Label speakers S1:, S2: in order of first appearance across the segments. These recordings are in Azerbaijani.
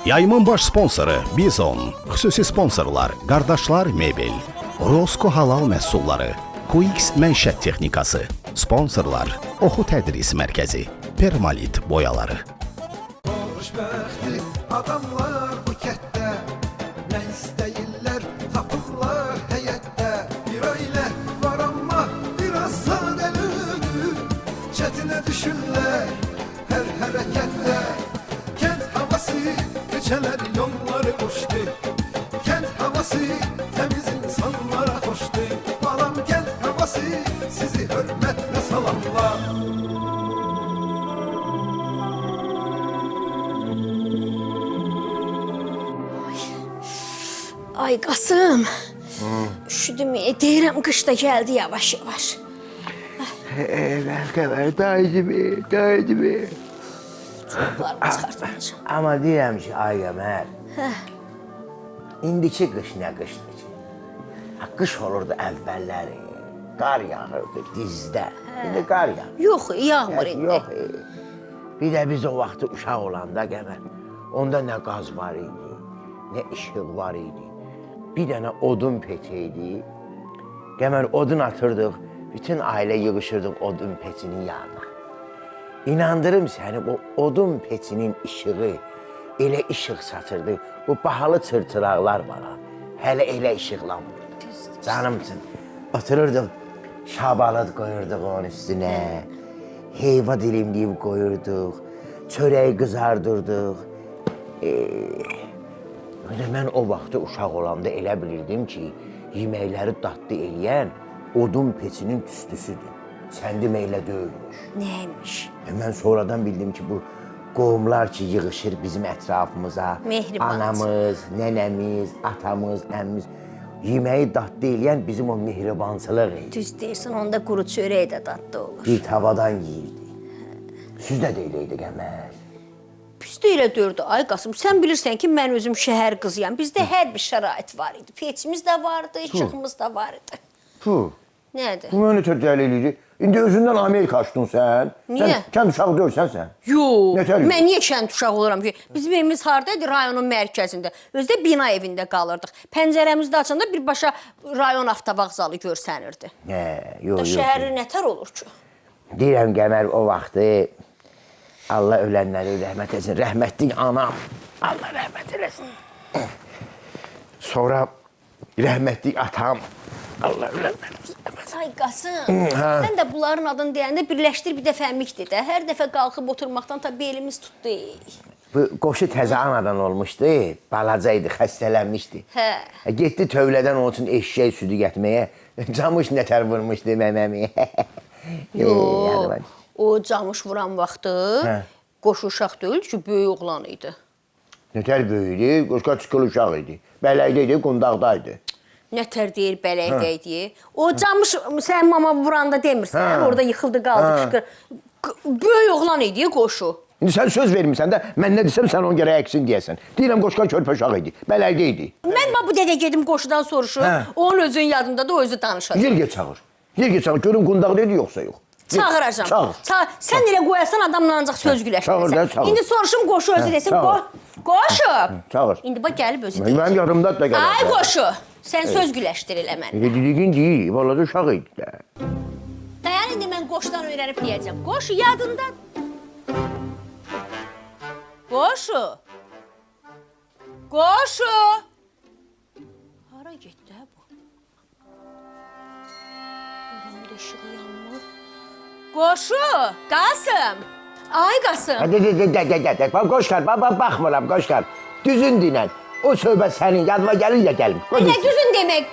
S1: Yayımın baş sponsoru Bizon, xüsusi sponsorlar Qardaşlar Mebel, Rosko Halal məhsulları, QX Məişət Texnikası, sponsorlar Oxu Tədris Mərkəzi, Permalit boyaları.
S2: Xoşbəxtli adamlar bu kətdə nə istəyirlər tapırlar həyətdə. Bir ailə var amma biraz sadəlövdür, çətinə düşürlər hər hərəkətdə. Kənd havası, küçələr, yolları boşdur. Kənd havası təmiz insanlara xoşdur. Balam, kənd havası sizi hörmətlə salamlar.
S3: Ay Qasım. Üşüdüm. Deyirəm qış da gəldi yavaş yavaş.
S4: Qəmər, dayıcım, dayıcım.
S3: Çorablarımı çıxartmayacağam.
S4: Amma deyirəm ki, ay Qəmər, indiki qış nə qışdır ki? Ha, qış olurdu əvvəlləri, qar yağırdı dizdə. İndi qar yağır.
S3: Yox, yağmır indi.
S4: Yox. Bir də biz o vaxtı uşaq olanda Qəmər, onda nə qaz var idi, nə işıq var idi. Bir dənə odun peti idi. Qəmər, odun atırdıq, bütün ailə yığışırdıq odun petinin yanına. İnandırım səni, bu odun petinin işığı elə işıq saçırdı. Bu bahalı çırçıraqlar var ha, hələ elə işıqlanmırdı. Canımsın. Otururduq, şabalad qoyurduq onun üstünə. Heyva dilimləyib qoyurduq. Çörəyi qızardırdıq. Özə mən o vaxtı uşaq olanda elə bilirdim ki, yeməkləri dadlı eləyən odun peçinin tüstüsüdür. Sən demə elə deyilmiş.
S3: Nəymiş?
S4: Mən sonradan bildim ki, bu qohumlar ki yığışır bizim ətrafımıza.
S3: Mehribançılıq.
S4: Anamız, nənəmiz, atamız, əmimiz yeməyi dadlı eləyən bizim o mehribançılıq idi.
S3: Düz deyirsən, onda quru çörək də dadlı olur.
S4: Bir tavadan yeyirdik. Sizdə də elə idi Qəmər.
S3: Bizdə elə dördü. Ay Qasım, sən bilirsən ki, mən özüm şəhər qızıyam. Bizdə hər bir şərait var idi. Peçimiz də vardı, işığımız da var idi.
S4: Puh.
S3: Nədir?
S4: Bu mənə tər dəli eləyir. İndi özündən Amerika açdın sən.
S3: Niyə?
S4: Sən kənd uşağı deyilsən sən.
S3: Yox.
S4: Nətər yox?
S3: Mən niyə kənd uşağı oluram ki? Bizim evimiz harda idi? Rayonun mərkəzində. Özü də bina evində qalırdıq. Pəncərəmizi də açanda birbaşa rayon avtovağzalı görsənirdi.
S4: Hə, yox, yox.
S3: Şəhəri nətər olur ki?
S4: Deyirəm Qəmər, o vaxtı Allah ölənləri rəhmət etsin. Rəhmətlik anam. Allah rəhmət eləsin. Sonra rəhmətlik atam. Allah ölənləri rəhmət etsin.
S3: Ay Qasım, sən də bunların adını deyəndə birləşdir bir dəfə əmikdir də. Hər dəfə qalxıb oturmaqdan ta belimiz tutdu.
S4: Bu qoşu təzə anadan olmuşdu. Balaca idi, xəstələnmişdi.
S3: Hə.
S4: Getdi tövlədən onun üçün eşşək südü gətirməyə. Camış nətər vurmuşdu məməmi.
S3: Yox, o camış vuran vaxtı
S4: Hə.
S3: qoşu uşaq deyildi ki, böyük oğlan idi.
S4: Nətər böyük idi, qoşqa çıxıl uşaq idi. Bələkdə idi, qundaqda idi.
S3: Nətər deyir, bələkdə idi. O camış sən mama vuranda demirsən,
S4: Hə.
S3: orada yıxıldı, qaldı,
S4: Hə.
S3: qışqır. Böyük oğlan idi qoşu.
S4: İndi sən söz vermirsən də, mən nə desəm sən ona görə əksin deyəsən. Deyirəm qoşqa körpə uşaq idi, bələkdə idi.
S3: Mən bax bu dəqiqə gedim qoşudan soruşum.
S4: Hə.
S3: Onun özünün yadındadır, o özü danışacaq.
S4: Yer get çağır. Yer get çağır. Görüm qundaqda idi yoxsa yox.
S3: Çağıracağam.
S4: Çağır.
S3: Sən elə qoyasan adamla ancaq söz
S4: Çağır da,
S3: güləşdirəsən.
S4: çağır.
S3: İndi soruşum qoşu özü desin.
S4: Çağır.
S3: Qoşu.
S4: Çağır.
S3: İndi bax gəlib özü deyir.
S4: Mənim yadımda da gəlir.
S3: Ay qoşu, sən söz güləşdir elə mənə.
S4: Elə dediyin deyil, balaca uşaq idi də.
S3: Dayan indi mən qoşudan öyrənib deyəcəm. Qoşu yadında. Qoşu. Qoşu. Hara getdi hə bu? Buranın da işığı yanmır. Qoşu, Qasım. Ay Qasım.
S4: Hə, de, de, de, de, de, de. Bax, qoşqar, bax, bax, baxmıram, qoşqar. Düzün dinən. O söhbət sənin yadıma gəlir ya gəlmir. Qoy
S3: Nə
S4: desin.
S3: düzün demək?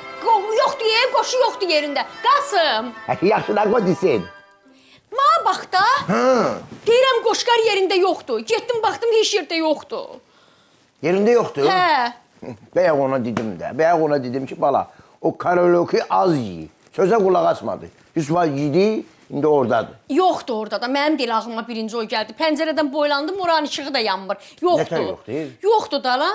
S3: Yoxdur, qoşu yoxdur yerində. Qasım.
S4: Hə, yaxşı da qoy desin.
S3: Mənə bax da. Deyirəm qoşqar yerində yoxdur. Getdim baxdım heç yerdə yoxdur.
S4: Yerində yoxdur.
S3: Hə.
S4: Bayaq ona dedim də. Bayaq ona dedim ki, bala, o karoloki az yeyir. Sözə qulaq asmadı. Yusuf yedi, indi oradadır.
S3: Yoxdur orada da. Mənim də elə ağlıma birinci o gəldi. Pəncərədən boylandım, oranın işığı da yanmır. Yoxdur.
S4: Nətər yoxdur?
S3: Yoxdur da la.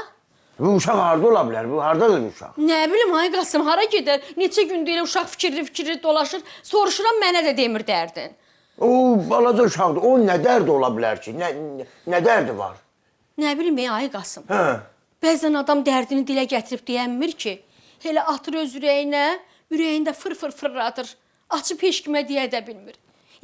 S4: Bu uşaq harda ola bilər? Bu hardadır bu uşaq?
S3: Nə bilim ay Qasım hara gedər? Neçə gündür elə uşaq fikirli-fikirli dolaşır. Soruşuram mənə də demir dərdin.
S4: O balaca uşaqdır. Onun nə dərdi ola bilər ki? Nə dərdi var?
S3: Nə bilim, ay Qasım.
S4: Hə.
S3: Bəzən adam dərdini dilə gətirib deyənmir ki, elə atır öz ürəyinə, ürəyində fır-fır fırladır. Açıb heç kimə deyə də bilmir.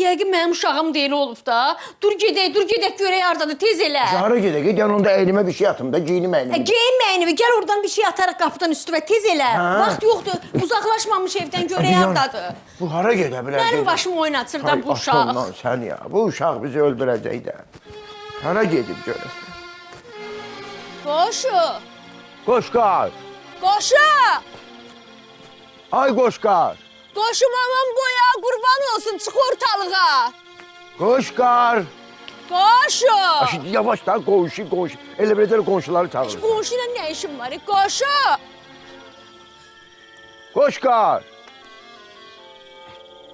S3: Yəqin mənim uşağım da elə olub da. Dur gedək, dur gedək görək hardadır, tez elə.
S4: Hara gedək? Gəl onda əynimə bir şey atım da, geyinim əynimi.
S3: Geyinmə əynimi, gəl oradan bir şey atarıq qapıdan üstüvə, tez elə.
S4: Hə.
S3: Vaxt yoxdur, uzaqlaşmamış evdən görək hardadır.
S4: Bu hara gedə bilər?
S3: Mənim başımı oynatır da bu uşaq.
S4: Ay, sən ya, bu uşaq bizi öldürəcək də. Hara gedib görəsən?
S3: Qoşu!
S4: Qoşqar!
S3: Qoşu!
S4: Ay qoşqar!
S3: Qoşu mamam boya, qurban olsun, çıx ortalığa!
S4: Qoşqar!
S3: Qoşu!
S4: Aşı, yavaş da qonşu, qonşu. Elə biləcək qonşuları çağırırsan.
S3: Qonşu ilə nə işim var? Qoşu!
S4: Qoşqar!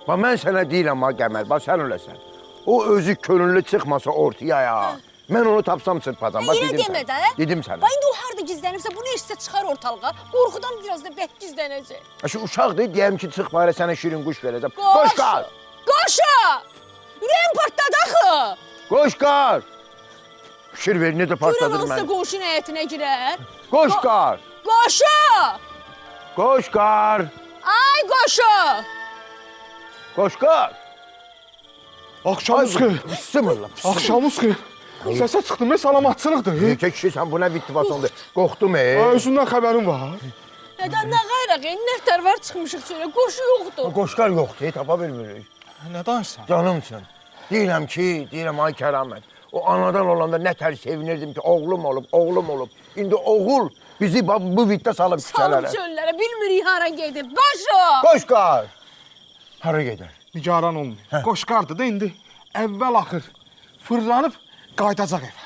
S4: Bax, mən sənə deyirəm ha Qəmər, bax sən öləsən. O özü könüllü çıxmasa ortaya ya. Mən onu tapsam çırpacam. Bax,
S3: Elə
S4: dedim
S3: demə
S4: sənə.
S3: də.
S4: Dedim sənə.
S3: Bax, indi o harada gizlənibsə, bunu eşitsə çıxar ortalığa. Qorxudan biraz da bək gizlənəcək.
S4: Aşı, uşaqdır, deyəm ki, çıx bayıra sənə şirin quş verəcəm.
S3: Qoşu!
S4: Qoşqar!
S3: Qoşu! Ürəyim partladı axı!
S4: Qoşqar! Fikir ver, necə
S3: Görən
S4: partladır
S3: hansısa
S4: məni.
S3: qonşunun həyətinə girər.
S4: Qoşqar!
S3: Qoşu!
S4: Qoşqar!
S3: Ay qoşu!
S4: Qoşqar!
S5: Axşamınız xeyir.
S4: Bismillah.
S5: Axşamınız xeyir. Səsə çıxdım, salamatçılıqdır.
S4: Erkək kişi, sən bu nə vittivasondur? Qorxdum,
S5: Ay, özündən xəbərin var.
S3: Nədən nə qayraq, nə tər var çıxmışıq çölə, qoşu yoxdur.
S4: Qoşqar yoxdur, tapa bilmirik.
S5: Nə danışsan?
S4: Canımsın. Deyirəm ki, deyirəm ay kəramət. O anadan olanda nə tər sevinirdim ki, oğlum olub, oğlum olub. İndi oğul bizi bu vitdə salıb
S3: Salıb
S4: küçələrə.
S3: çöllərə, bilmirik hara gedib. Qoşu!
S4: Qoşqar! Hara gedər?
S5: Nigaran olmayın. Qoşqardır da indi əvvəl axır fırlanıb qayıdacaq evə.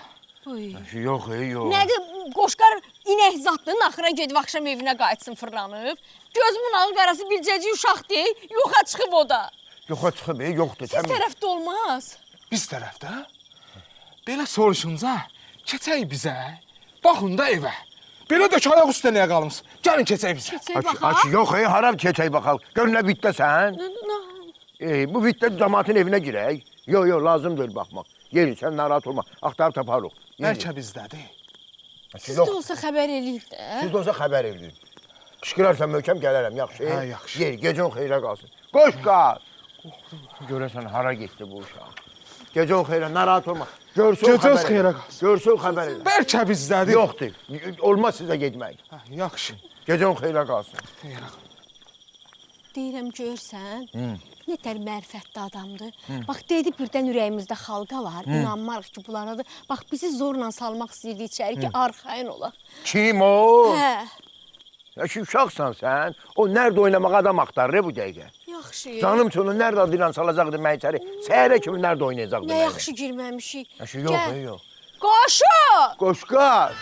S4: Yox, yox.
S3: Nədir, qoşqar inək zatının axıra gedib axşam evinə qayıtsın fırlanıb. Gözümün ağı qarası bircəcik uşaq deyil, yoxa çıxıb o da.
S4: Yoxa çıxıb, yoxdur.
S3: Siz tərəfdə olmaz.
S5: Biz tərəfdə belə soruşunca keçək bizə, baxın da evə. Belə də ki, ayaq üstə niyə qalmısınız? Gəlin keçək bizə.
S3: Keçək baxaq.
S4: Aç, yox, hara keçək baxaq? Gör nə vitdəsən? Bu vitdə cəmaatın evinə girək. Yox, yox, lazım deyil baxmaq. Yeri, sən narahat olma. Axtarıb taparıq.
S5: Bəlkə bizdədir.
S3: Siz də olsa xəbər eləyib də.
S4: Siz də olsa xəbər eləyin. Qışqırarsan möhkəm gələrəm, yaxşı?
S5: Hə, yaxşı.
S4: Yeri, gecən xeyrə qalsın. Qoşqar! Görəsən hara getdi bu uşaq? Gecən xeyrə, narahat olma. Görsün
S5: Gecəniz
S4: xəbər
S5: xeyrə
S4: elə.
S5: qalsın.
S4: Görsün xəbər elə.
S5: Bəlkə bizdədir.
S4: Yoxdur. Olmaz sizə getmək.
S5: Hə, yaxşı.
S4: Gecən xeyrə qalsın.
S5: Xeyrə qalsın.
S3: Deyirəm, görsən, nə tər mərifətli adamdır. Bax, dedi birdən ürəyimizdə xalqa var, inanmarıq ki, bunlardadır. Bax, bizi zorla salmaq istəyirdi içəri ki, arxayın olaq.
S4: Kim o?
S3: Hə,
S4: Ya ki, uşaqsan sən. O nərdə oynamağa adam axtarır bu dəqiqə.
S3: yaxşı.
S4: Canım çoxunu nərdə adı ilə salacaqdı mən içəri. Səhərə kimi nərdə oynayacaqdı
S3: Nə
S4: mənə.
S3: yaxşı girməmişik.
S4: Yaxşı, yox,
S3: Gəl.
S4: yox.
S3: Qoşu!
S4: Qoşqar!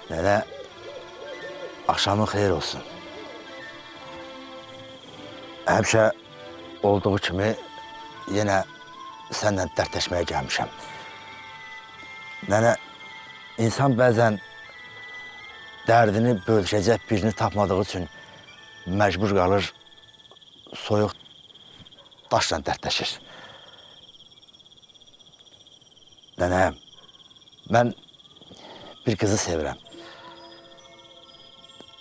S6: Nənə, axşamın xeyir olsun. Həmişə olduğu kimi yenə sənlə dərdləşməyə gəlmişəm. Nənə, insan bəzən dərdini bölüşəcək birini tapmadığı üçün məcbur qalır, soyuq daşla dərdləşir. Nənə, mən bir qızı sevirəm.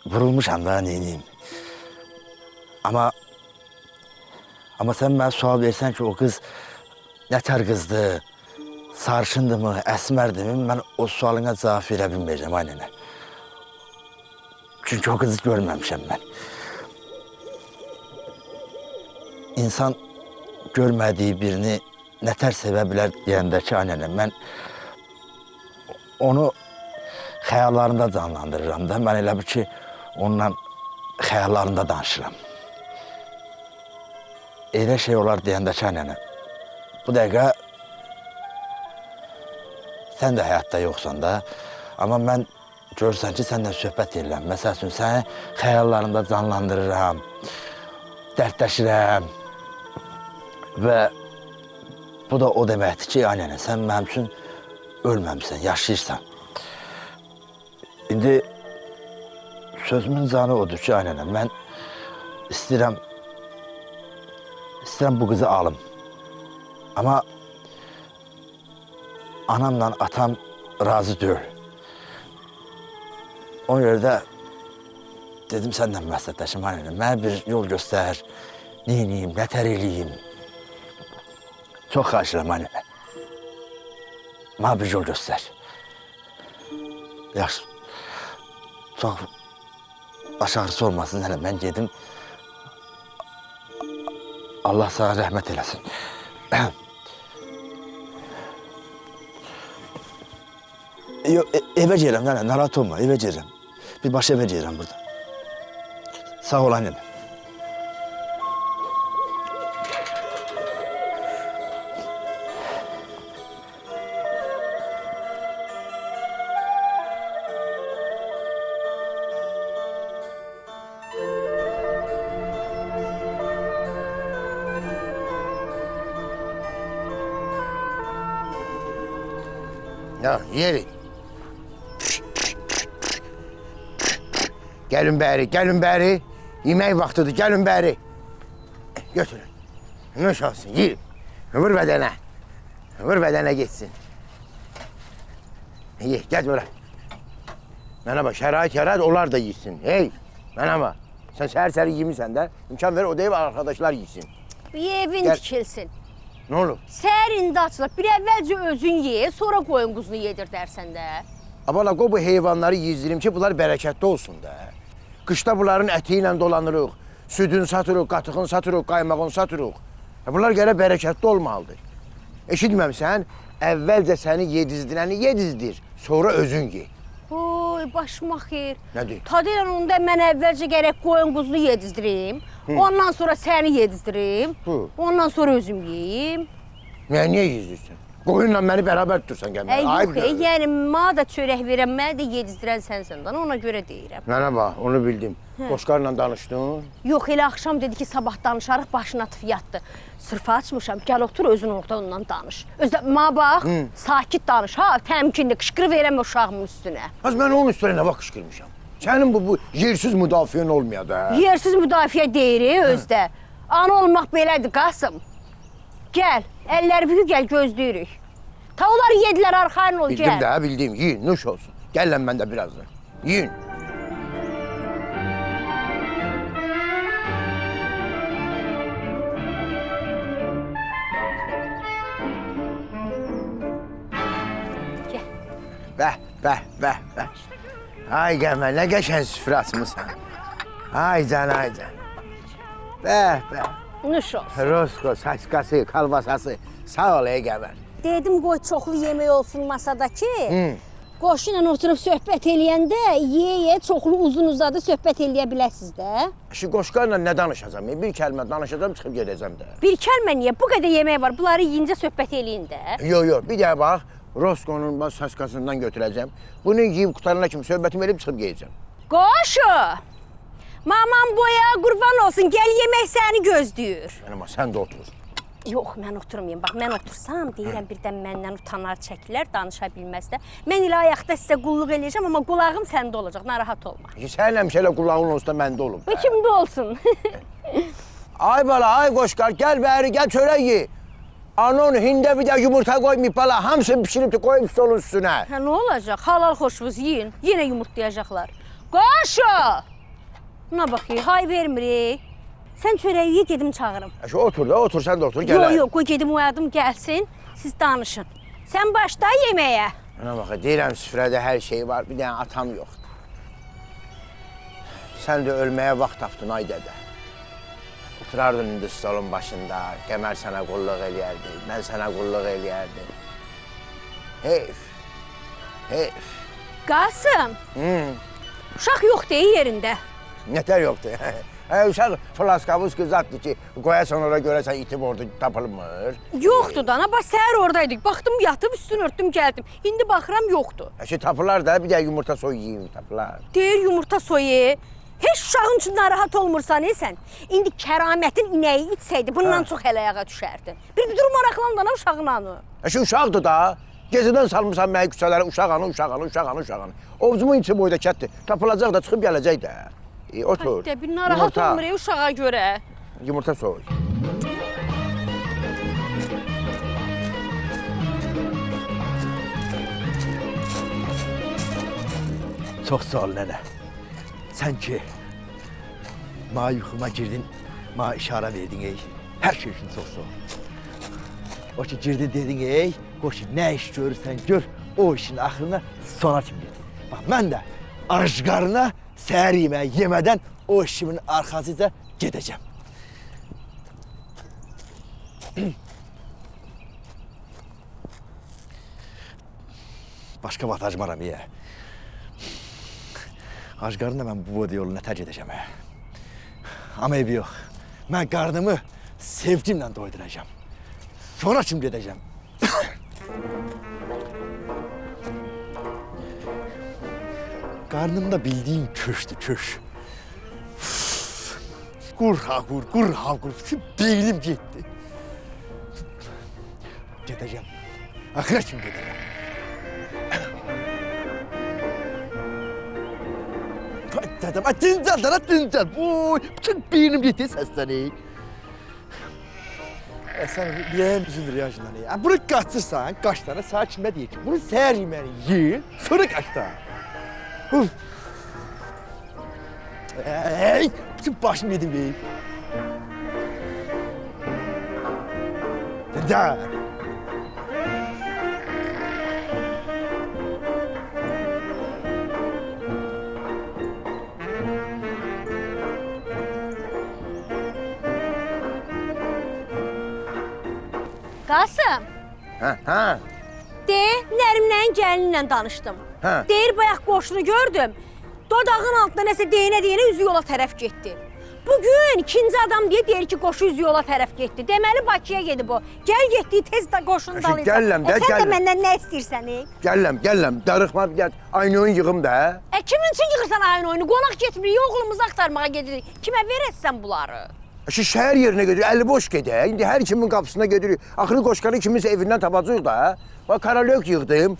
S6: Vurulmuşam da, neyniyim. Amma sən mənə sual versən ki, o qız nə tər qızdır, sarışındırmı, əsmərdimi, mən o sualına cavab verə bilməyəcəm, ay nənə. Çünki o qızı görməmişəm mən. İnsan görmədiyi birini nə tər sevə bilər deyəndə ki, ay nənə, mən onu xəyallarında canlandırıram da. Mən elə bil ki, onunla xəyallarında danışıram. Elə şey olar deyəndə ki, ay nənə, bu dəqiqə sən də həyatda yoxsan da, amma mən görürsən ki, səninlə söhbət edirəm. Məsəl üçün, səni xəyallarımda canlandırıram, dərdləşirəm və bu da o deməkdir ki, ay nənə, sən mənim üçün Ölməmisən, yaşayırsan. İndi sözümün canı odur ki, ay nənə, mən istəyirəm bu qızı alım. Amma anamla atam razı deyil. Ona görə də dedim səndən məsləhətləşim, ay nənə, mənə bir yol göstər, neyniyim, nə tər eləyim. Çox xahiş edirəm, ay nənə. Mənə bir yol göstər. Yaxşı, çox baş ağrısı olmasın, nənə, mən gedim. Allah sana rəhmət eləsin. Yox, evə gedirəm, nənə, narahat olma, evə gedirəm. Birbaşa evə gedirəm burada. Sağ ol, ay nənə.
S4: Ya, yerin. Gəlin bəri, gəlin bəri. Yemək vaxtıdır, gəlin bəri. Götürün. Nuş olsun, yiyin. Vur bədənə. Vur bədənə getsin. Ye, gəl bura. Mənə bax, şərait yarat, onlar da yesin. Hey, mənə bax. Sən səhər-səhər yemisən də, imkan ver, o deyib arkadaşlar yesin.
S3: Evin tikilsin.
S4: Nə olub?
S3: Səhər indi açılıb, bir əvvəlcə özün ye, sonra qoyun quzunu yedir dərsən də.
S4: Abala, qoy bu heyvanları yezdirim ki, bunlar bərəkətli olsun da. Qışda bunların əti ilə dolanırıq, südün satırıq, qatığın satırıq, qaymağın satırıq. Bunlar gərək bərəkətli olmalıdır. Eşitməmsən, əvvəlcə səni yedizdirəni yedizdir, sonra özün ye.
S3: Oy, başıma xeyir.
S4: Nədir?
S3: Ta deyirəm, onda mən əvvəlcə gərək qoyun quzunu yedizdirim, ondan sonra səni yedizdirim, ondan sonra özüm yeyim.
S4: Niyə yedizdirsən? Qoyunla məni bərabər tutursan gəlmə.
S3: Yox, yəni mənə də çörək verən, mənə də yedizdirən sənsən, ona görə deyirəm.
S4: Mənə bax, onu bildim. Qoşqarla danışdın?
S3: Yox, elə axşam dedi ki, sabah danışarıq, başını atıb yatdı. Sırf açmışam, gəl otur, özün orada ondan danış. Özdə, mənə bax, sakit danış, ha, təmkinli, qışqırıb verəmə uşağımın üstünə.
S4: Az mən onun üstünə nə vaxt qışqırmışam? Sənin bu yersiz müdafiən olmaya da.
S3: Yersiz müdafiə deyirik özdə. Ana olmaq belədir, Qasım. Gəl, əlləri bükü gəl, gözləyirik. Ta onlar yedilər, arxayın ol, gəl.
S4: Bildim də, bildim. Yiyin, nuş olsun. Gəl lan mən də birazdan. Yiyin.
S3: Gəl.
S4: Bəh, bəh, bəh, bəh. Ay Qəmər, nə qəşəng süfrə açmısan. Ay can, ay can. Bəh, bəh.
S3: Nuş olsun.
S4: Rosko, saçkası, kalbasası. Sağ ol ey Qəmər.
S3: Dedim qoy çoxlu yemək olsun masadakı. Qoşu ilə oturub söhbət eləyəndə yeyə-yeyə çoxlu uzun uzadı söhbət eləyə biləsiniz də.
S4: Şu qoşqarla nə danışacağam? Bir kəlmə danışacağam, çıxıb gedəcəm də.
S3: Bir kəlmə niyə? Bu qədər yemək var. Bunları yeyincə söhbət eləyin də.
S4: Yox, yox. Bir də bax, Roskonun bax saçkasından götürəcəm. Bunu yeyib qutarana kimi söhbətimi eləyib çıxıb gedəcəm.
S3: Qoşu! Mamam boya qurban olsun, gəl yemək səni gözləyir.
S4: Amma sən də otur.
S3: Yox, mən oturmayayım. Bax, mən otursam, deyirəm birdən məndən utanar, çəkilər, danışa bilməz də. Mən elə ayaqda sizə qulluq eləyəcəm, amma qulağım səndə olacaq, narahat olma.
S4: Sənin həmişə elə qulağın olsun da məndə olub.
S3: Bu kimdə olsun?
S4: Ay bala, ay qoşqar, gəl bəri, gəl çörək ye. Anon hində bir də yumurta qoymayıb bala, hamısını pişirib qoyub stolun üstünə.
S3: Hə, nə olacaq? Halal xoşunuz yiyin, yenə yumurtlayacaqlar. Qoşu! Buna bax, hay vermir. Sən çörəyi ye, gedim çağırım.
S4: Şu otur da, otur, sən də otur, gəl.
S3: Yox, yox, qoy gedim oyadım, gəlsin, siz danışın. Sən başla yeməyə.
S4: Mənə bax, deyirəm süfrədə hər şey var, bir dənə atam yoxdur. Sən də ölməyə vaxt tapdın, ay dədə. Oturardın indi stolun başında, Qəmər sənə qulluq eləyərdi, mən sənə qulluq eləyərdim. Heyf, heyf.
S3: Qasım, uşaq yoxdur yerində.
S4: Nətər yoxdur? Uşaq flaskavus qızatdır ki, qoyasan ora görəsən itib orada tapılmır.
S3: Yoxdur dana, bax səhər oradaydık. Baxdım yatıb, üstünü örtdüm, gəldim. İndi baxıram yoxdur.
S4: Ki, tapılar da, bir də yumurta soy yiyim, tapılar.
S3: Deyir yumurta soyu. Heç uşağın üçün narahat olmursan, sən. İndi kəramətin inəyi itsəydi, bundan çox əl ayağa düşərdin. Bir dur maraqlan dana uşağın anı.
S4: Ki, uşaqdır da. Gecədən salmısan məni küçələrə uşaq anı, uşaq anı, uşaq anı, uşaq anı. Ovcumun içi boyda kətdir. Tapılacaq da çıxıb gələcək də. Otur.
S3: Ay, də bir narahat
S4: Yumurta.
S3: olmur uşağa görə.
S4: Yumurta soy.
S6: Çox sağ ol nənə. Sən ki, ma yuxuma girdin, ma işarə verdin ey. Hər şey üçün çox sağ ol. O ki girdin dedin ey, qoş ki, nə iş görürsən gör, o işin axırına sona kimi get. Bax mən də acqarına səhər yeməyi yemədən o işimin arxasıca gedəcəm. Başqa vaxt acmaram yeyə. Acqarına mən bu boyda yolu nətər gedəcəm? Amma eybi yox. Mən qarnımı sevgimlə doyduracağam. Sonra kim gedəcəm? Qarnımda bildiyim köşdür, köş. Qur ha qur, qur ha qur. Bütün beynim getdi. Gedəcəm. Axıra kim gedəcəm? Dədəm, dincəl, dənə dincəl. Voy, bütün beynim getdi səsdən. Sən yeyəm üzüldür yaşından. Bunu qaçırsan, qaç dənə sənə kimə deyir ki, bunu səhər yeməyini ye, sonra qaç da. Ey, bütün başım yedim beyim. Dincəl.
S3: Qasım,
S4: Hə, hə.
S3: de, Nərimənin gəlinlə danışdım.
S4: Hə.
S3: Deyir, bayaq qoşunu gördüm. Dodağın altında nəsə deyinə-deyinə üzü yola tərəf getdi. Bugün ikinci adam deyə deyir ki, qoşu üzü yola tərəf getdi. Deməli, Bakıya gedib o. Gəl getdiyi tez də qoşunu dalıyacaq.
S4: Gəlirəm də,
S3: Sən də
S4: gəlirəm.
S3: məndən nə istəyirsən, ey?
S4: Gəlirəm, gəlirəm. Darıxma, gəl. Aynı oyun yığım da.
S3: Kimin üçün yığırsan aynı oyunu? Qonaq getmirik, oğlumuzu axtarmağa gedirik. Kimə verəsən bunları?
S4: Şu şəhər yerinə gedirik, əli boş gedək. İndi hər kimin qapısına gedirik. Axırı qoşqarı kiminsə evindən tapacağıq da. Bax, karalök yığdım,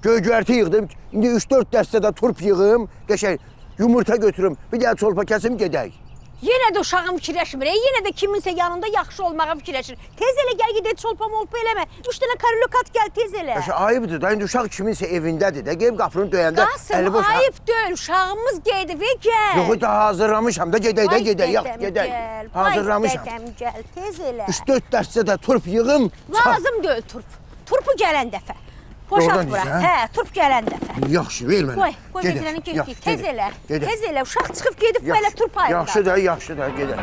S4: göy-göyərti yığdım. İndi 3-4 dəstə də turp yığım, qəşəng yumurta götürüm, bir dənə çolpa kəsim gedək.
S3: Yenə də uşağım fikirləşmir, yenə də kiminsə yanında yaxşı olmağa fikirləşir. Tez elə gəl gedək, çolpa molpa eləmə. 3 dənə karalök at gəl, tez elə.
S4: Əşi, ayıbdır da, indi uşaq kiminsə evindədir də, gəlib qapını döyəndə
S3: Qasım, ayıb deyil, uşağımız gedib, gəl.
S4: Yox, daha hazırlamışam da, gedək də, gedək, yaxşı, gedək. Hazırlamışam.
S3: Vay dədəm, gəl, tez elə.
S4: 3-4 dəstə də turp yığım.
S3: Lazım deyil turp. Turpu gələn dəfə. Boşalt bura. Hə, turp gələn dəfə.
S4: Yaxşı, ver mənə.
S3: Qoy, qoy vedrəni getdik. Tez elə, tez elə. Uşaq çıxıb gedib belə turp ayırdı.
S4: Yaxşı da, yaxşı da, gedək.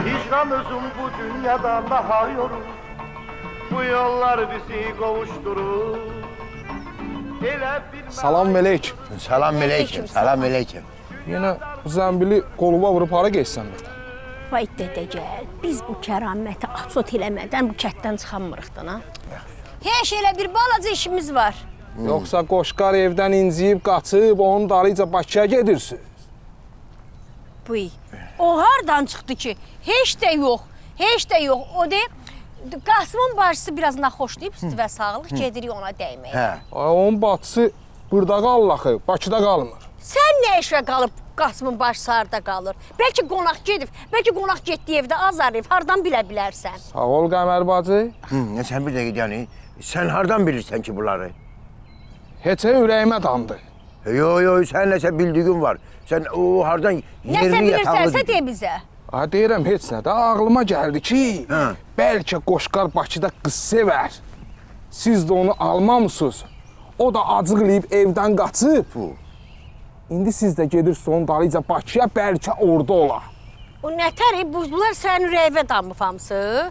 S7: Hicran özüm bu dünyada daha yorur. Bu yollar bizi qovuşdurur.
S5: Salam məleyk.
S4: Salam məleykim, salam məleykim.
S5: Yenə zəmbili qoluma vurub hara getsən be?
S3: Vay dədə gəl, biz bu kəraməti açot eləmədən bu kətdən çıxanmırıq da, ha? Heç elə bir balaca işimiz var.
S5: Yoxsa qoşqar evdən inciyib, qaçıb, onun dalıyca Bakıya gedirsiniz?
S3: Buy, o hardan çıxdı ki? Heç də yox, heç də yox. O de, Qasımın bacısı biraz naxoşlayıb, üstü və sağlıq gedirik ona dəyməyə.
S4: Hə.
S5: Onun bacısı burada qalır axı, Bakıda qalmır.
S3: Sən nə işə qalıb Qasımın bacısı harda qalır? Bəlkə qonaq gedib, bəlkə qonaq getdiyi evdə azarlayıb, hardan bilə bilərsən?
S5: Sağ ol Qəmər bacı.
S4: Sən bir dəqiqə, yəni, sən hardan bilirsən ki bunları?
S5: Heç ürəyimə damdı.
S4: Yo, yo, sən nəsə bildiyin var. Sən o hardan
S3: Nəsə bilirsənsə de bizə.
S5: Ha, deyirəm heç nə də ağlıma gəldi ki, bəlkə Qoşqar Bakıda qız sevər. Siz də onu almamısınız. O da acıqlayıb evdən qaçıb. İndi siz də gedirsiniz onun dalıyca Bakıya, bəlkə orada ola.
S3: O nətər, bunlar sənin ürəyivə damıb hamısı.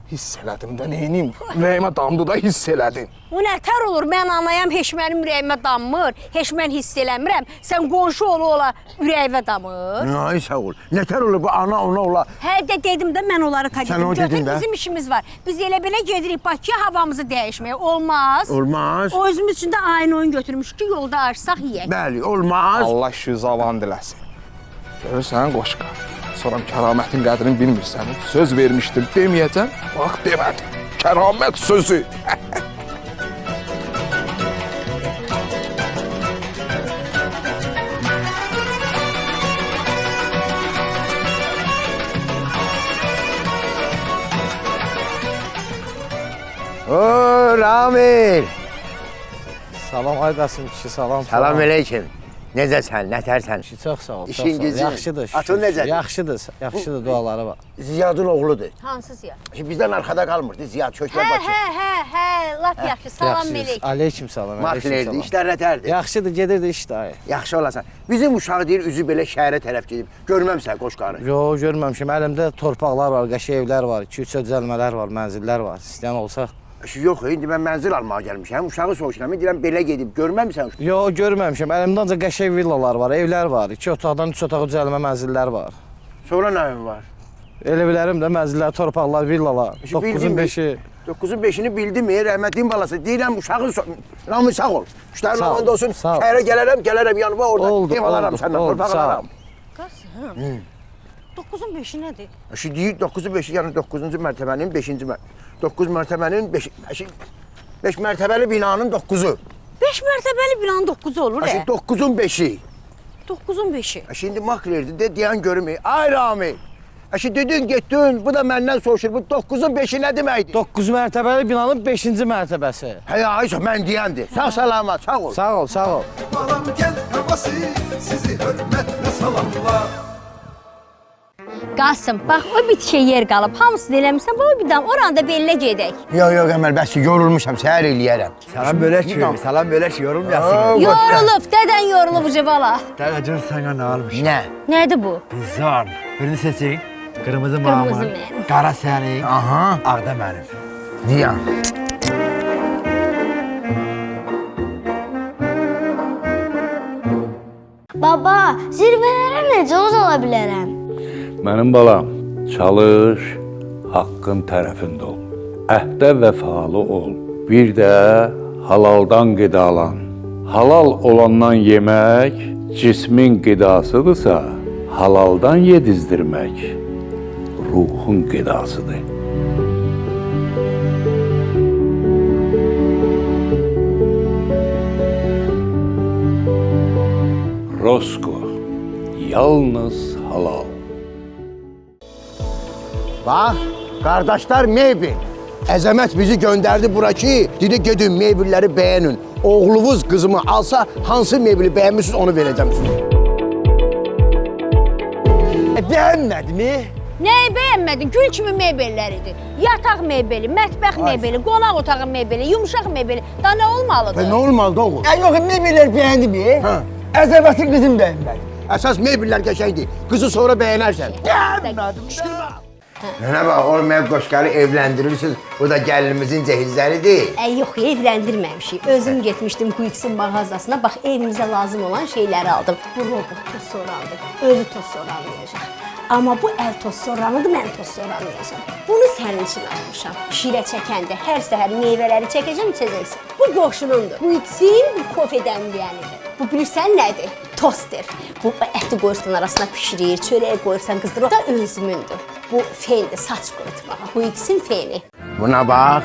S5: Hiss elədim də, neyniyim? Ürəyimə damdı da hiss elədim.
S3: O nətər olur? Mən anayam, heç mənim ürəyimə dammır, heç mən hiss eləmirəm. Sən qonşu ola ola ürəyivə damır.
S4: Ay sağ ol. Nətər olur bu ana ona ola?
S3: Hə də dedim də mən onları ta
S4: Sən
S3: dedim.
S4: onu
S3: Götür,
S4: dedin də.
S3: bizim işimiz var. Biz elə belə gedirik Bakıya havamızı dəyişməyə. Olmaz.
S4: Olmaz.
S3: O özümüz üçün də ayın oyun götürmüşük ki, yolda açsaq yeyək.
S4: Bəli, olmaz.
S5: Allah işi zavan diləsin. Görürsən Qoşqar. Sonra kəramətin qədrini bilmirsən. Söz vermişdim, deməyəcəm. Bax demədim. Kəramət sözü.
S4: O Ramil.
S8: Salam ay Qasım kişi, salam.
S4: Salam əleykum. Necəsən, nətərsən?
S8: Çox sağ ol.
S4: İşin
S8: çox sağ ol.
S4: gücün?
S8: Yaxşıdır. şükür.
S4: Atın necədir?
S8: Yaxşıdır, yaxşıdır duaları var.
S4: Ziyadın oğludur.
S3: Hansı Ziyad?
S4: Şimdi bizdən arxada qalmırdı Ziyad köçlər
S3: Hə,
S4: Bakı.
S3: hə, hə, hə, lap yaxşı. Salam
S8: Yaxşıyız.
S3: melek.
S8: Aleyküm salam. aleyküm
S4: Maklerdi,
S8: salam.
S4: işlər nətərdir?
S8: Yaxşıdır, gedirdi iş dayı.
S4: Yaxşı olasan. Bizim uşaq deyir üzü belə şəhərə tərəf gedib. Görməmsən Qoşqarı.
S8: Yo, görməmişəm. Əlimdə torpaqlar var, qəşəng evlər var, 2-3 düzəlmələr var, mənzillər var. İstəyən olsa.
S4: Yox, indi mən mənzil almağa gəlmişəm. Uşağı soruşuram. Deyirəm belə gedib. Görməmsən uşağı.
S8: Yo, görməmişəm. Əlimdə ancaq qəşəng villalar var, evlər var. 2 otaqdan 3 otağa düzəlmə mənzillər var.
S4: Sonra nə var?
S8: Elə bilərəm də mənzillər, torpaqlar, villalar. 9-un 5-i.
S4: 9-un 5-ini bildimi? Rəhmətliyin balası. Deyirəm uşağın Ramil sağ ol. Uşaqların
S8: Sağ ol,
S4: amanda olsun.
S8: sağ ol.
S4: Şəhərə gələrəm, gələrəm yanıma orada.
S8: Oldu,
S4: Ev alaram
S8: oldu,
S4: səndən,
S8: oldu,
S4: torpaq
S8: sağ ol.
S4: alaram.
S3: Qasım. 9-un 5-i nədir?
S4: Şu deyir 9-un 5-i, yəni 9-cu mərtəbənin 5-ci 9 mərtəbənin 5 5 mərtəbəli binanın 9-u.
S3: 5 mərtəbəli binanın 9-u olur,
S4: Şu
S3: ə?
S4: 9-un 5-i.
S3: 9-un 5-i.
S4: Şimdi maklerdi de deyən görüm. Ay Ramil. Şimdi dedin getdin, bu da məndən soruşur. Bu 9-un 5-i nə deməkdir?
S8: 9 mərtəbəli binanın 5-ci mərtəbəsi.
S4: Hə, ay, mən deyəndir. Sağ salamat, sağ ol.
S8: Sağ ol, sağ ol.
S2: Balam gəl havası sizi hörmətlə salamlar.
S3: Qasım, bax o bitişə yer qalıb. Hamısını eləmisən, bu bir dam oranı da bellə gedək.
S4: Yox, yox, Qəmər, bəs yorulmuşam, səhər eləyərəm.
S6: Salam belə ki, salam belə ki, yorulmayasın.
S3: Yorulub, dədən yorulub uca bala.
S6: Dədə gör sənə nə almışam.
S4: Nə?
S3: Nədir bu?
S6: Bizar. Birini seçin. Qırmızı mamın,
S3: mənim.
S6: qara sənin,
S4: Aha.
S6: ağ da mənim.
S4: Diyan.
S9: Baba, zirvələrə necə ucala bilərəm?
S10: Mənim balam, çalış, haqqın tərəfində ol. Əhdə vəfalı ol. Bir də halaldan qidalan. Halal olandan yemək cismin qidasıdırsa, halaldan yedizdirmək ruhun qidasıdır. Rosko, yalnız halal.
S4: Bax, qardaşlar mebel. Əzəmət bizi göndərdi bura ki, dedi gedin mebelləri bəyənin. Oğlunuz qızımı alsa, hansı mebeli bəyənmisiniz onu verəcəm sizə.
S6: Bəyənmədimi?
S3: Nəyi bəyənmədin? Gül kimi mebellər idi. Yataq mebeli, mətbəx mebeli, qonaq otağı mebeli, yumşaq mebeli. Da nə olmalıdır?
S4: Nə olmalıdır oğul?
S6: Yox, mebellər bəyəndimi?
S4: Hə.
S6: Əzəmətin qızım bəyənmədi.
S4: Əsas mebellər qəşəngdir. Qızı sonra bəyənərsən.
S6: Bəyənmədim.
S4: Qışqırma. Nənə bax, olmayan Qoşqarı evləndirirsiniz. Bu da gəlinimizin cehizləridir.
S3: Yox, evləndirməmişik. Özüm getmişdim Quix'in mağazasına. Bax, evimizə lazım olan şeyləri aldım. Bu robot toz sorandır. Özü toz soranlayacaq. Amma bu əl toz soranıdır, mən toz soranlayacağam. Bunu sənin üçün almışam. Şirə çəkəndə hər səhər meyvələri çəkəcəm, içəcəksən. Bu qoşunundur. Quix'in bu kofe dəmləyənidir. Bu bilirsən nədir? Toster. Bu əti qoyursan arasına pişirir, çörəyi qoyursan qızdırır. O da özümündür. Bu fendir, saç qurutmağa. Quix'in feni.
S4: Buna bax,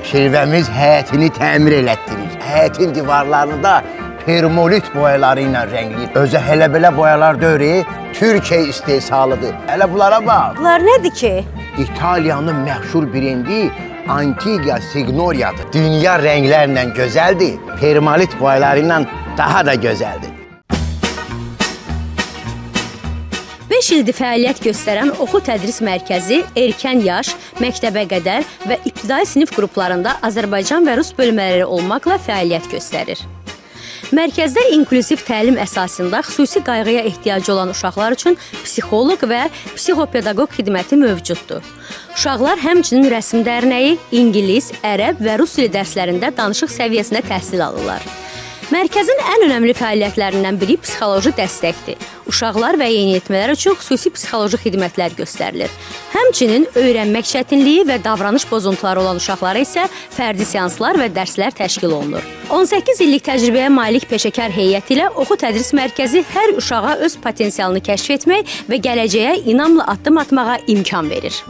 S4: şirvəmiz həyətini təmir elətdirir. Həyətin divarlarını da permolit boyaları ilə rəngləyir. Özü hələ belə boyalar deyil, Türkiyə istehsalıdır. Hələ bunlara bax.
S3: Bunlar nədir ki?
S4: İtaliyanın məşhur brendi Antigua Signoria'dır. Dünya rənglərlə gözəldir, permolit boyaları ilə daha da gözəldir.
S3: 5 ildir fəaliyyət göstərən Oxu Tədris Mərkəzi erkən yaş, məktəbə qədər və ibtidai sinif qruplarında Azərbaycan və rus bölmələri olmaqla fəaliyyət göstərir. Mərkəzdə inklüziv təlim əsasında xüsusi qayğıya ehtiyacı olan uşaqlar üçün psixoloq və psixopedaqoq xidməti mövcuddur. Uşaqlar həmçinin rəsm dərnəyi, ingilis, ərəb və rus dili dərslərində danışıq səviyyəsində təhsil alırlar. Mərkəzin ən önəmli fəaliyyətlərindən biri psixoloji dəstəkdir. Uşaqlar və yeniyetmələr üçün xüsusi psixoloji xidmətlər göstərilir. Həmçinin öyrənmək çətinliyi və davranış pozuntuları olan uşaqlara isə fərdi seanslar və dərslər təşkil olunur. 18 illik təcrübəyə malik peşəkar heyət ilə Oxu Tədris Mərkəzi hər uşağa öz potensialını kəşf etmək və gələcəyə inamla addım atmağa imkan verir.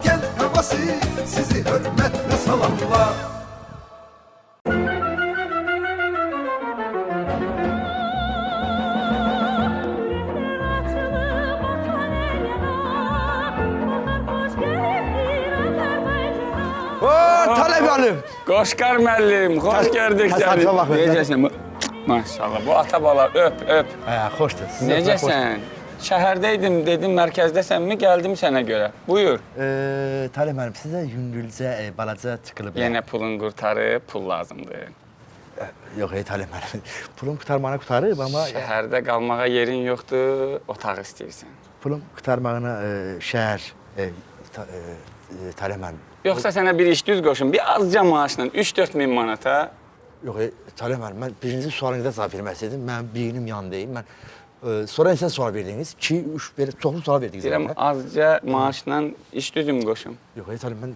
S2: Gəl havası sizi hörmətlə salamlar.
S6: Talib müəllim.
S5: Qoşqar müəllim, xoş gördük səni. Necəsən? Maşallah, bu ata bala öp, öp.
S6: Hə, xoşdur.
S5: Necəsən? Şəhərdə idim, dedim, mərkəzdəsənmi? Gəldim sənə görə. Buyur.
S6: Talib müəllim, sizə yüngülcə, balaca çıxılıb.
S5: Yenə pulun qurtarıb, pul lazımdır.
S6: Yox, Talib müəllim, pulun qurtarmağına qurtarıb, amma...
S5: Şəhərdə qalmağa yerin yoxdur, otaq istəyirsən.
S6: Pulun qurtarmağına şəhər, Talib müəllim.
S5: Yoxsa sənə bir iş düz qoşun, bir azca maaşla, 3-4 min manata.
S6: Yox, Talib müəllim, mən birinci sualınıza cavab verməsəydim, mənim beynim yandı. Mən sonra insan sual verdiniz, 2, 3, belə çoxlu sual verdiniz.
S5: Deyirəm, azca maaşla iş düzüm qoşum.
S6: Yox, Talib, mən...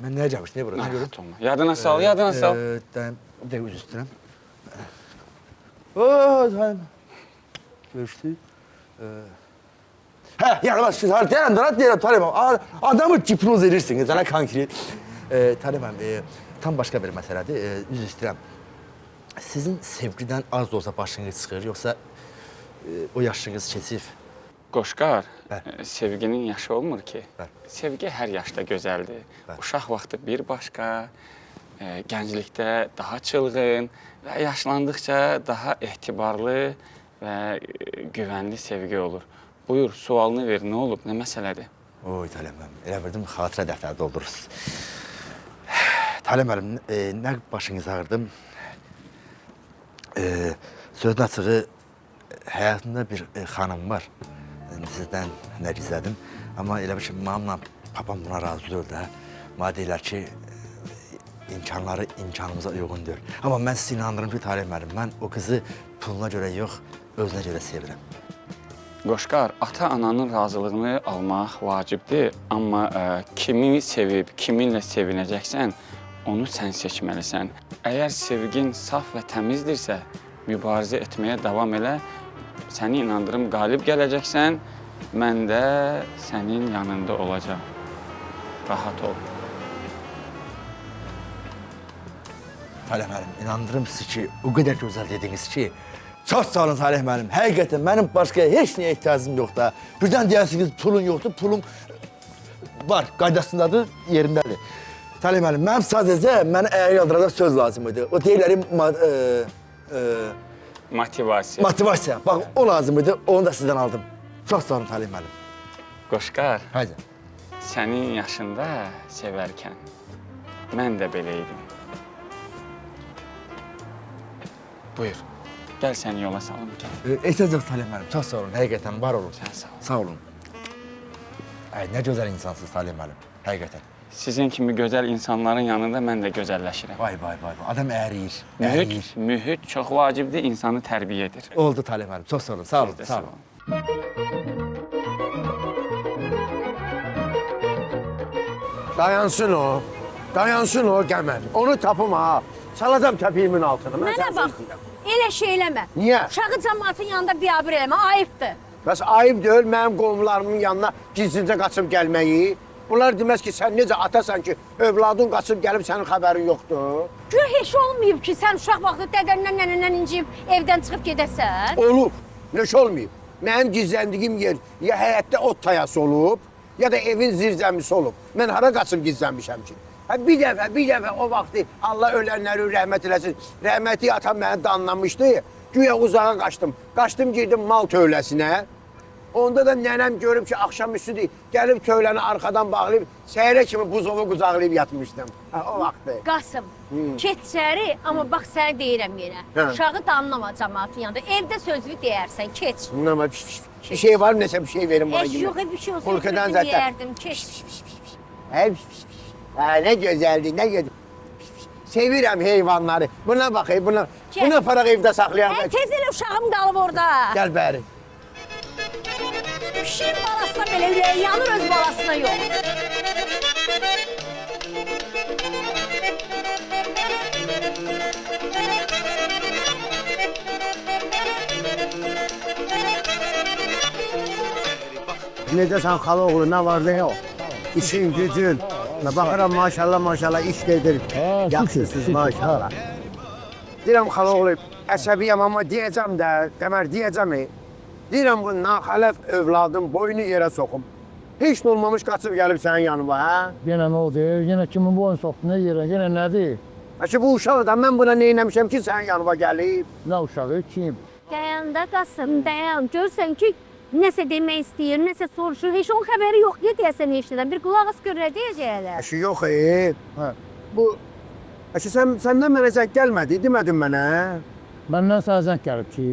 S6: Mən nəyə gəlmişdim, niyə bura?
S5: Narahat olma. Yadına sal, yadına sal.
S6: Bir dəqiqə üzr istəyirəm. Ooo, Talib, görüşdük. Hə, yəni, siz deyirəm, deyirəm, Talib müəllim, adamı hipnoz edirsiniz, ana konkret. Talib müəllim, tam başqa bir məsələdir, üzr istəyirəm. Sizin sevgidən az da olsa başınız çıxır, yoxsa o yaşınız keçib?
S5: Qoşqar, sevginin yaşı olmur ki. Sevgi hər yaşda gözəldir. Uşaq vaxtı bir başqa, gənclikdə daha çılğın və yaşlandıqca daha etibarlı və güvənli sevgi olur. Buyur, sualını ver, nə olub, nə məsələdir?
S6: Oy, Talib müəllim, elə bildim, xatirə dəftəri doldurursunuz. Talib müəllim, nə başınızı ağırdım? Sözün açığı, həyatımda bir xanım var. Sizdən nə gizlədim. Amma elə bil ki, mamla papam buna razı deyil də. Mənə deyirlər ki, imkanları imkanımıza uyğun deyil. Amma mən sizi inandırım ki, Talib müəllim, mən o qızı puluna görə yox, özünə görə sevirəm.
S5: Qoşqar, ata-ananın razılığını almaq vacibdir, amma kimi sevib, kiminlə sevinəcəksən, onu sən seçməlisən. Əgər sevgin saf və təmizdirsə, mübarizə etməyə davam elə, səni inandırım, qalib gələcəksən, mən də sənin yanında olacağam. Rahat ol.
S6: Talih müəllim, inandırım sizi ki, o qədər gözəl dediniz ki, çox sağ olun Talih müəllim. Həqiqətən mənim başqa heç nəyə ehtiyacım yoxdur. Birdən deyərsiniz, pulun yoxdur, pulum var, qaydasındadır, yerindədir. Talih müəllim, mənim sadəcə mənə əyri yaldıracaq söz lazım idi. O deyirlər,
S5: motivasiya.
S6: Motivasiya, bax o lazım idi, onu da sizdən aldım. Çox sağ olun Talih müəllim.
S5: Qoşqar, sənin yaşında sevərkən mən də belə idim. Buyur. Gəl səni yola salım, gəl.
S6: Ehtiyac yox Talih müəllim, çox sağ olun, həqiqətən var olun.
S5: Sən sağ olun.
S6: Sağ olun. Ay, nə gözəl insansınız Talih müəllim, həqiqətən.
S5: Sizin kimi gözəl insanların yanında mən də gözəlləşirəm.
S6: Vay, vay, vay, adam əriyir,
S5: əriyir. Mühit çox vacibdir, insanı tərbiyə edir.
S6: Oldu Talih müəllim, çox sağ olun, sağ olun, sağ olun.
S4: Dayansın o, dayansın o Qəmər. Onu tapım ha, salacam təpiyimin altına.
S3: Mənə bax. Elə şey eləmə.
S4: Niyə?
S3: Uşağı cəmaatın yanında biabır eləmə, ayıbdır.
S4: Bəs ayıb deyil mənim qovumlarımın yanına gizlincə qaçıb gəlməyi. Bunlar deməz ki, sən necə atasan ki, övladın qaçıb gəlib sənin xəbərin yoxdur.
S3: Güya heç olmayıb ki, sən uşaq vaxtı dədəndən, nənəndən inciyib evdən çıxıb gedəsən.
S4: Olub, neş olmayıb. Mənim gizləndiyim yer ya həyətdə ot tayası olub, ya da evin zirzəmisi olub. Mən hara qaçıb gizlənmişəm ki? Hə, bir dəfə o vaxtı Allah ölənləri rəhmət eləsin. Rəhmətli atam məni danlamışdı. Güya uzağa qaçdım. Qaçdım, girdim mal tövləsinə. Onda da nənəm görüb ki, axşam üstüdür. Gəlib tövləni arxadan bağlayıb, səhərə kimi buzovu qucaqlayıb yatmışdım. Hə, o vaxtı.
S3: Qasım, keç səhəri, amma bax sənə deyirəm yenə.
S4: Hə.
S3: Uşağı danlama cəmaatın yanında. Evdə sözünü deyərsən, keç.
S4: Nama, bir şey var mı, nəsə bir şey verin bana
S3: Eş,
S4: kimi.
S3: yox, bir şey olsa
S4: Xulqədən zətdə.
S3: deyərdim, keç.
S4: Hə, nə gözəldir, nə gözəl. Sevirəm heyvanları. Buna bax, buna. Buna aparaq evdə saxlayaq.
S3: Tez elə uşağım qalıb orada.
S4: Gəl bəri.
S3: Pişiyin balasına belə ürəyi yanır, öz balasına yox.
S4: Necəsən xalaoğlu, nə var, nə yox? İşin, gücün. Baxıram, maşallah, maşallah, iş gedir. Yaxşısınız, maşallah. Deyirəm, xalaoğlu, əsəbiyəm, amma deyəcəm də, Qəmər, deyəcəm. Deyirəm, bu naxələf övladım boynu yerə soxum. Heç nə olmamış qaçıb gəlib sənin yanıma, hə?
S11: Yenə nə oldu? Yenə kimin boynu soxdu, nə yerə, yenə nədir?
S4: Əşi, bu uşaq da, mən buna neynəmişəm ki, sənin yanıma gəlib?
S11: Nə uşağı, kim?
S3: Dayan da Qasım, dayan. Görsən ki, nəsə demək istəyir, nəsə soruşur. Heç onun xəbəri yox, niyə deyəsən heç nədən? Bir qulaq as gör, nə deyəcəklər?
S4: Əşi, yox, bu... Əşi, səndən mənə zəng gəlmədi, demədin mənə?
S11: Məndən sənə zəng gəlib ki?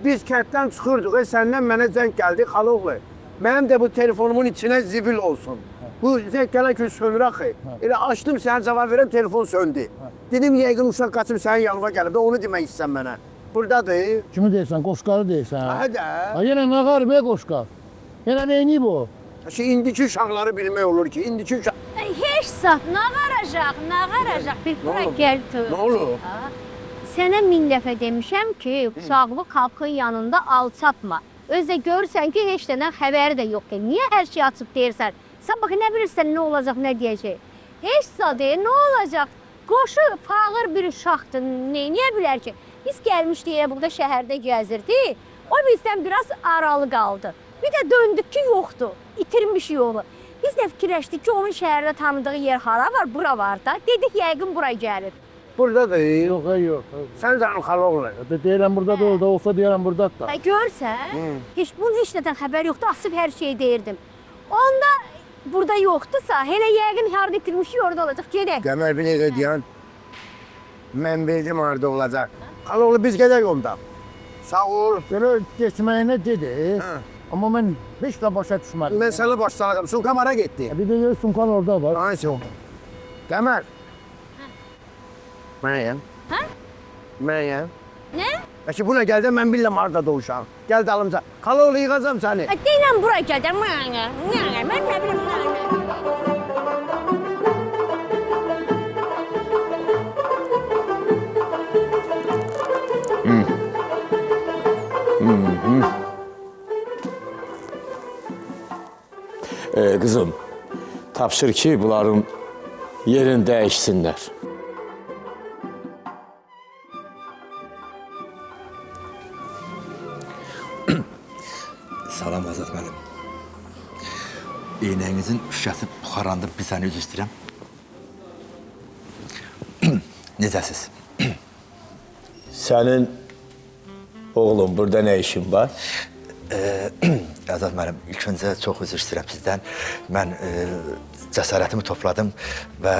S4: Biz kənddən çıxırdıq, səndən mənə zəng gəldi, xalaoğlu. Mənim də bu telefonumun içinə zibil olsun. Bu zəng gələn ki, sönür axı. Elə açdım, sənə cavab verəm, telefon söndü. Dedim, yəqin uşaq qaçıb sənin yanına gəlib də, onu demək istəyirsən mənə. Buradadır.
S11: Kimi deyirsən, Qoşqarı deyirsən?
S4: Hə də.
S11: Yenə nə qarıb, ey Qoşqar? Yenə neyniyib o?
S4: İndiki uşaqları bilmək olur ki, indiki uşaq...
S3: Heç zat, nə qaracaq, nə qaracaq? Bir bura gəl tövbə.
S4: Nə olub?
S3: Sənə 1000 dəfə demişəm ki, uşaqlı xalqın yanında alçatma. Özdə görürsən ki, heç nədən xəbəri də yoxdur. Niyə hər şeyi açıb deyirsən? Sən bax, nə bilirsən, nə olacaq, nə deyəcək? Heç zat, nə olacaq? Qoşu fağır bir uşaqdır, neyə bilər ki? Biz gəlmişdik, elə burada şəhərdə gəzirdik. O bizdən biraz aralı qaldı. Bir də döndük ki, yoxdur, itirmiş yolu. Biz də fikirləşdik ki, onun şəhərdə tanıdığı yer hara var, bura var da. Dedik, yəqin bura gəlib.
S4: Buradadır.
S11: Yox, yox.
S4: Sən canım xalaoğlu.
S11: Deyirəm buradadır, orada olsa deyirəm buradadır da.
S3: Görsən, heç bunun heç nədən xəbər yoxdur, asıb hər şeyi deyirdim. Onda burada yoxdursa, elə yəqin harada itirmişik, orada olacaq. Gedək.
S4: Qəmər bir dəqiqə deyən, mən bildim harada olacaq. Xalaoğlu, biz gedək onda. Sağ ol.
S11: Belə getməyinə dedi, amma mən heç də başa düşmədim.
S4: Mən sənə baş salacam. Sumkam hara getdi?
S11: Bir də sumkan orada var.
S4: Hansı o? Qəmər. Mənəyəm.
S3: Hə?
S4: Mənəyəm.
S3: Nə?
S4: Əşi, buna gəl də, mən bilirəm harada uşaq. Gəl dalımca. Xalaoğlu, yığacam səni.
S3: Deyirəm, bura gəl də. Mənə, mən nə bilim, mənə.
S12: Qızım, tapşır ki, bunların yerini dəyişsinlər.
S6: Salam Azad müəllim. Eynəyinizin şüşəsi buxarlandı, bir saniyə üzr istəyirəm. Necəsiz?
S12: Sənin oğlum, burada nə işin var?
S6: Azad müəllim, ilk öncə çox üzr istəyirəm sizdən. Mən cəsarətimi topladım və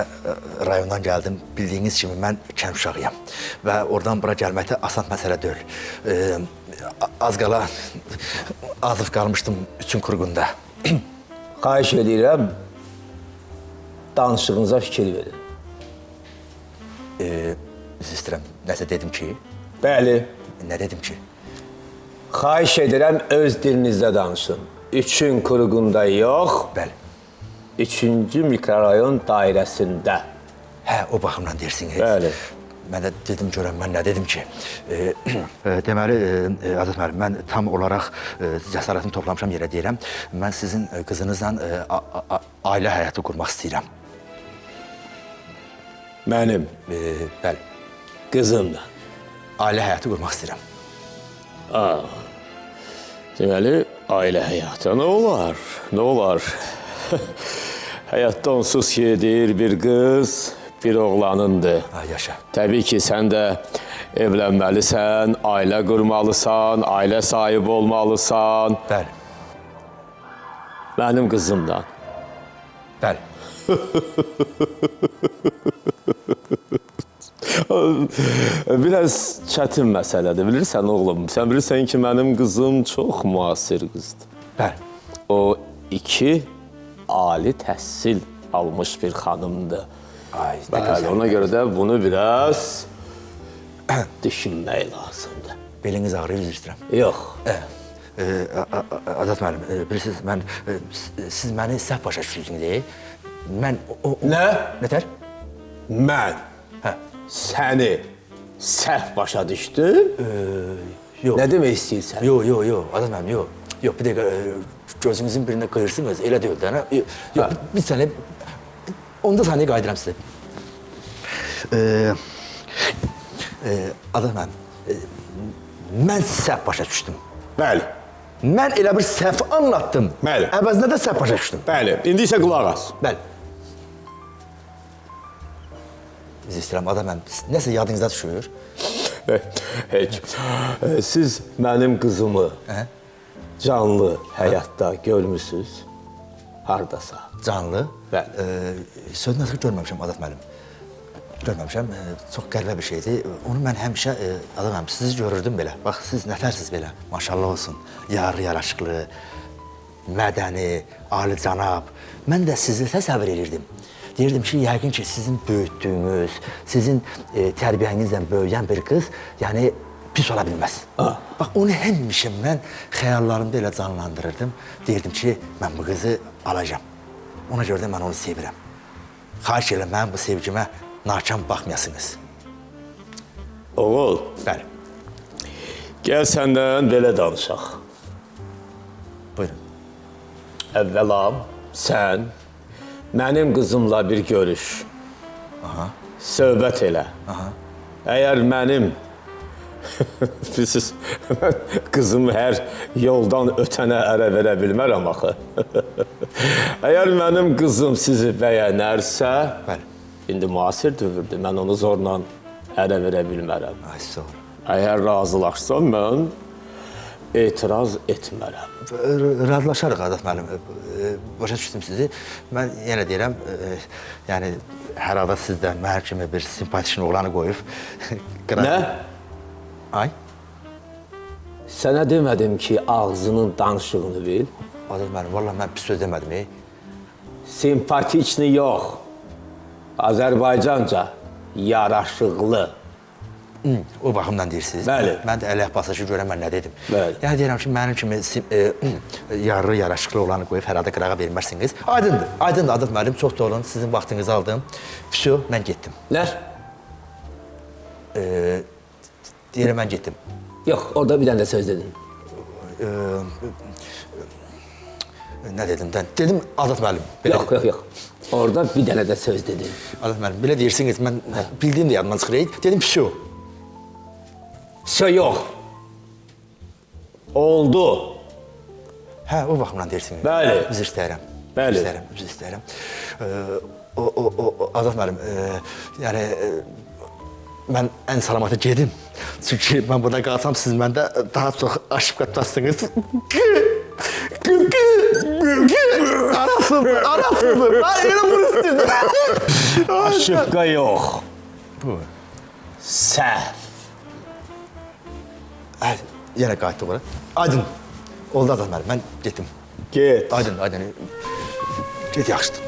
S6: rayondan gəldim. Bildiyiniz kimi mən kənd uşağıyam və oradan bura gəlməkdə asan məsələ deyil. Az qala azıb qalmışdım üçün qurğunda.
S12: Xahiş edirəm, danışığınıza fikir verin.
S6: Üzr istəyirəm, nəsə dedim ki?
S12: Bəli.
S6: Nə dedim ki?
S12: Xahiş edirəm, öz dilinizdə danışın. Üçün qurğunda yox.
S6: Bəli.
S12: 3-cü mikrorayon dairəsində.
S6: Hə, o baxımdan deyirsiniz.
S12: Bəli.
S6: Mən də dedim görəm, mən nə dedim ki? Deməli, Azad müəllim, mən tam olaraq cəsarətimi toplamışam yerə deyirəm. Mən sizin qızınızla ailə həyatı qurmaq istəyirəm.
S12: Mənim?
S6: Bəli.
S12: Qızımla?
S6: Ailə həyatı qurmaq istəyirəm.
S12: Deməli, ailə həyatı. Nə olar? Nə olar? Həyatda onsuz ki, deyir bir qız, bir oğlanındır.
S6: Yaşa.
S12: Təbii ki, sən də evlənməlisən, ailə qurmalısan, ailə sahibi olmalısan.
S6: Bəli.
S12: Mənim qızımdan.
S6: Bəli.
S12: Biraz çətin məsələdir, bilirsən oğlum. Sən bilirsən ki, mənim qızım çox müasir qızdır.
S6: Bəli.
S12: O 2 ali təhsil almış bir xanımdır.
S6: Ay,
S12: Bəli, ona görə də bunu biraz düşünmək lazımdır.
S6: Beliniz ağrıyır, üzr istəyirəm.
S12: Yox.
S6: Azad müəllim, bilirsiniz, mən, siz məni səhv başa düşürsünüz, Mən o...
S12: Nə?
S6: Nətər?
S12: Mən səni səhv başa düşdüm?
S6: Yox.
S12: Nə demək istəyirsən?
S6: Yox, yox, yox, Azad müəllim, yox. Yox, bir dəqiqə, gözünüzün birində qıyırsınız, elə deyil də, nə? Yox, bir saniyə, 10 saniyə qayıdıram sizə. Azad müəllim, mən səhv başa düşdüm.
S12: Bəli.
S6: Mən elə bir səhv anlattım.
S12: Bəli.
S6: Əvəzinə də səhv başa düşdüm.
S12: Bəli, indi isə qulaq as.
S6: Bəli. Üzr istəyirəm, Azad müəllim, nəsə yadınıza düşür?
S12: Heç. Siz mənim qızımı canlı həyatda görmüsünüz? Hardasa?
S6: Canlı?
S12: Bəli.
S6: Sözün açığı görməmişəm, Azad müəllim. Görməmişəm, çox qəribə bir şeydir. Onu mən həmişə, Azad müəllim, sizi görürdüm belə. Bax, siz nətərsiz belə, maşallah olsun. Yarı yaraşıqlı, mədəni, alicənab. Mən də sizi təsəvvür edirdim. Deyirdim ki, yəqin ki, sizin böyütdüyünüz, sizin tərbiyənizlə böyüyən bir qız, yəni pis ola bilməz. Bax, onu həmişə mən xəyallarımda elə canlandırırdım. Deyirdim ki, mən bu qızı alacağam. Ona görə də mən onu sevirəm. Xahiş edirəm, mənim bu sevgimə nakam baxmayasınız.
S12: Oğul.
S6: Bəli.
S12: Gəl səndən belə danışaq.
S6: Buyurun.
S12: Əvvəla sən mənim qızımla bir görüş.
S6: Aha.
S12: Söhbət elə.
S6: Aha.
S12: Əgər mənim bilirsiniz, mən qızımı hər yoldan ötənə ərə verə bilmərəm axı. Əgər mənim qızım sizi bəyənərsə,
S6: bəli.
S12: İndi müasir dövrdür, mən onu zorla ərə verə bilmərəm.
S6: Ay, sağ ol.
S12: Əgər razılaşsam, mən etiraz etmərəm.
S6: Razılaşarıq, Azad müəllim. Başa düşdüm sizi. Mən yenə deyirəm, yəni hər halda siz də mənim kimi bir simpatişin oğlanı qoyub.
S12: Nə?
S6: Ay?
S12: Sənə demədim ki, ağzının danışığını bil.
S6: Azad müəllim, vallah mən pis söz demədim.
S12: Simpatiçni yox. Azərbaycanca yaraşıqlı.
S6: O baxımdan deyirsiniz.
S12: Bəli.
S6: Mən də Əli Abbasa ki, görən mən nə dedim.
S12: Bəli.
S6: Yəni deyirəm ki, mənim kimi yarı yaraşıqlı olanı qoyub hər halda qırağa verməzsiniz. Aydındır. Aydındır Azad müəllim, çox da olun. Sizin vaxtınızı aldım. Vsyo, mən getdim.
S12: Nə?
S6: Deyirəm, mən getdim.
S12: Yox, orada bir dənə də söz dedin.
S6: Nə dedim? Dedim Azad müəllim.
S12: Yox, yox, yox. Orada bir dənə də söz dedin.
S6: Azad müəllim, belə deyirsiniz, mən bildiyim də yadımdan çıxır. Dedim, vsyo.
S12: Vsyo yox. Oldu.
S6: Hə, o baxımdan deyirsiniz.
S12: Bəli.
S6: Üzr istəyirəm.
S12: Bəli.
S6: Üzr istəyirəm, üzr istəyirəm. Azad müəllim, yəni mən ən salamata gedim. Çünki mən burada qalsam, siz məndə daha çox aşıqqa tutarsınız. Arasıdır, arasıdır. Mən elə bunu istədim.
S12: Aşıqqa yox.
S6: Bu.
S12: Səhv.
S6: Yenə qayıtdıq ora. Aydın. Oldu Azad müəllim, mən getdim.
S12: Get.
S6: Aydın, aydın. Get, yaxşıdır.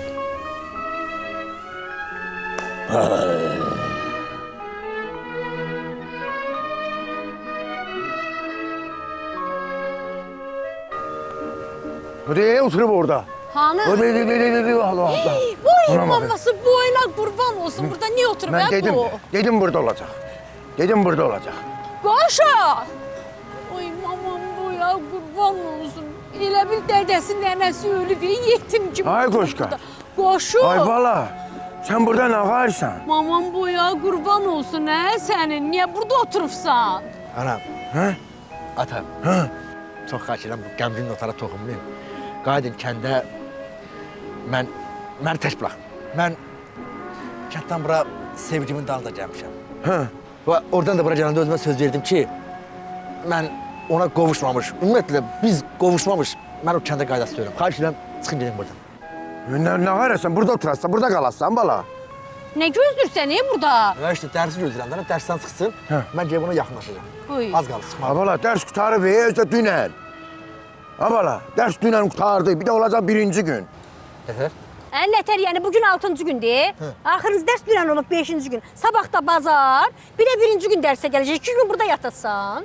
S4: Buraya oturup orada.
S3: Hanı?
S4: Allah Allah.
S3: Vay maması boyuna qurban olsun. Burada niye oturup
S4: Mən
S3: hə
S4: dedim,
S3: bu?
S4: dedim burada olacaq. Dedim burada olacaq.
S3: Qoşa! Oy mamam boya qurban olsun. Elə bil dədəsi, nənəsi ölüb, yetim kimi.
S4: Ay
S3: oturub
S4: Qoşqa.
S3: burada. Qoşu.
S4: Ay bala, sən burada nə qarsan?
S3: Mamam boya qurban olsun hə sənin. Niyə burada oturubsan?
S6: Anam.
S4: Hə?
S6: Atam.
S4: Hə?
S6: Çox xahiş edirəm, bu qəmgin notlara toxunmayın. Qayıdın kəndə, məni tək buraxın. Mən kənddən bura sevgimin dalında gəlmişəm.
S4: Hə?
S6: Və oradan da bura gələndə özümə söz verdim ki, mən ona qovuşmamış, ümumiyyətlə biz qovuşmamış, mən o kəndə qaydası deyirəm. Xahiş edirəm, çıxın gedin buradan.
S4: Nə qarırsan? Burada oturarsan, burada qalarsan bala.
S3: Nə gözlürsən burada?
S6: Mən işte dərsi gözləyirəm, də, dərsdən çıxsın, mən gedib ona yaxınlaşacağam.
S3: Uy.
S6: Az qalır, çıxmalı.
S4: Ha bala, dərs qurtarıb, özü də dünən. Ha bala, dərs dünən qurtardı, bir də olacaq birinci gün.
S6: Nətər?
S3: Nətər, yəni bugün 6-cı gündür. Axırıncı dərs dünən olub 5-ci gün. Sabah da bazar. Bir də 1-ci gün dərsə gələcək. 2 gün burada yatasan.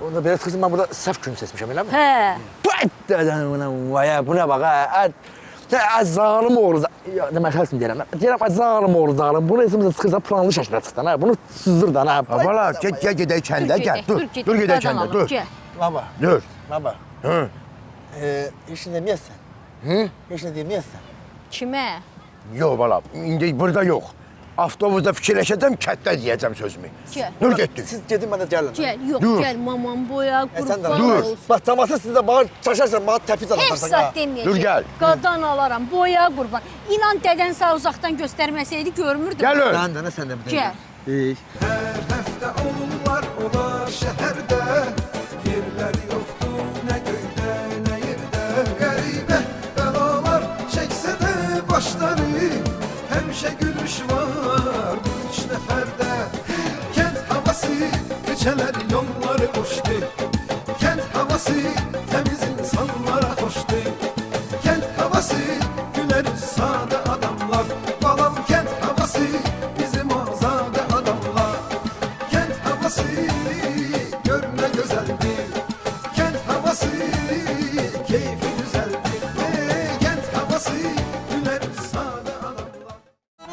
S6: Onda belə çıxırsan, mən burada səhv gün seçmişəm, eləmi?
S3: Hə.
S6: Vay, buna bax, hə. Zalım oğlu, demək deyirəm. Deyirəm, zalım oğlu, zalım. Bunu esimizə çıxırsan, planlı şəkildə çıxdan, hə. Bunu süzdürdən, hə.
S4: Bala, gəl gedək kəndə, gəl. Dur, dur gedək kəndə, dur.
S6: Baba.
S4: Dur.
S6: Baba.
S4: Hı.
S6: Heç nə deməyəsən.
S4: Hı?
S6: Heç nə deməyəsən.
S3: Kimə?
S4: Yox bala, indi burada yox. Avtobusda fikirləşəcəm, kətdə deyəcəm sözümü.
S3: Gəl.
S4: Dur getdik.
S6: Siz gedin, mən də gəlirəm.
S3: Gəl, yox,
S4: Dur.
S3: gəl mamam boya, qurban
S4: Dur.
S3: olsun.
S6: Bax, camaatı siz də bana çaşarsan, bana təpiz
S3: Heç
S6: atarsan.
S3: zat deməyəcək.
S4: Dur, gəl.
S3: Qadan alaram, boya qurban. İnan dədən sağ uzaqdan göstərməsəydi görmürdüm.
S4: Gəl öl.
S6: Mən də, nə sən də bir
S3: Gəl.
S6: dəqiqə.
S2: Hər həftə olurlar olar şəhərdə. Yerlər yoxdur nə göydə nə yerdə. Qəribə bəlalar çəksə də başları, həmişə gülüş var bu üç nəfərdə. Kənd havası, küçələr, yolları boşdur. Kənd havası, təmiz insanlara xoşdur. Kənd havası, gülər sadə adamlar. Balam kənd havası, bizim azadə adamlar. Kənd havası, gör nə gözəldir. Kənd havası, keyfi düzəldir. Kənd havası, gülər sadə adamlar.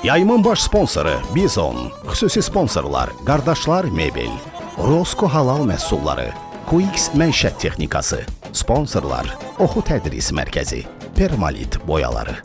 S1: Yayımın baş sponsoru Bizon, xüsusi sponsorlar Qardaşlar Mebel, Rosko Halal məhsulları, QX Məişət Texnikası, sponsorlar Oxu Tədris Mərkəzi, Permalit boyaları.